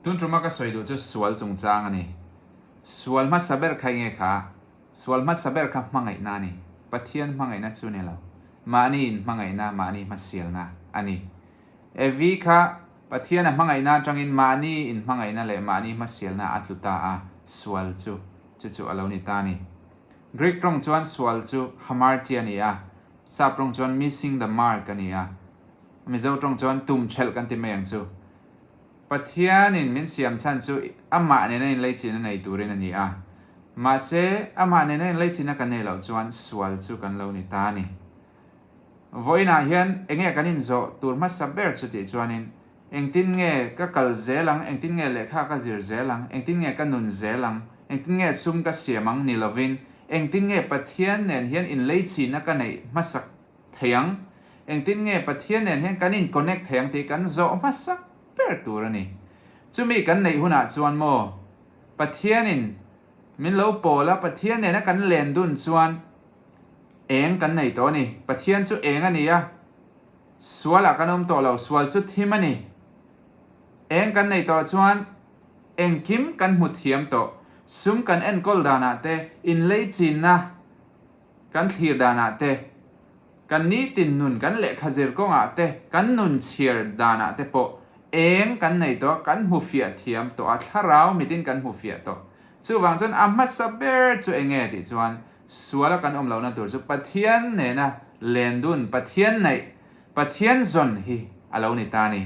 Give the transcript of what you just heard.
Tun tuma ka sawi duh chu sual chungchang a ni. Sual hmasa ber kha enge kha? Sual hmasa ber kha hmangaihna a ni. Pathian hmangaihna chu ni lo. Mahni inhmangaihna, mahni hmasialna a ni. Evi kha Pathian a hmangaihna atangin mahni inhmangaihna leh mahni hmasialna a tlu ta a, sual chu chu chu a lo ni ta a ni. Greek tawng chuan sual chu hamartia a ni a, Sap tawng chuan missing the mark a ni a, Mizo tawng chuan tum thelh kan ti mai ang chu. Pathianin min siam chhan chu amah nena inleichina nei turin a ni a, mahse amah nena inleichina kan nei loh chuan sual chu kan lo ni ta a ni. Vawiinah hian enge kan inzawh tur hmasa ber chu tih chuanin engtin nge ka kal zel ang, engtin nge lehkha ka zir zel ang, engtin nge ka nun zel ang, engtin nge sum ka siam ang ni lovin engtin nge Pathian nen hian inleichina ka neih hmasak thei ang, engtin nge Pathian nen hian kan in connect thei ang tih kan zawh hmasak ber tur a ni. Chumi kan neih hunah chuan maw Pathianin min lo pawl a, Pathian nena kan len dun chuan eng kan nei tawh a ni. Pathian chu eng a ni a, sualah kan awm tawh lo, sual chu thim a ni. Eng kan nei tawh chuan engkim kan hmu thiam tawh, sum kan enkawl danah te, inleichinna kan thlir danah te, kan nitin nun kan lehkha zir kawngah te, kan nun chhiar danah te pawh eng kan nei tawh a, kan hmu fiah thiam tawh a, thlarau mitin kan hmu fiah tawh. Chuvang chuan a hmasa ber chu eng nge tih chuan suala kan awm lohna tur chu Pathian nena lendun, Pathian neih, Pathian zawn hi a lo ni ta a ni.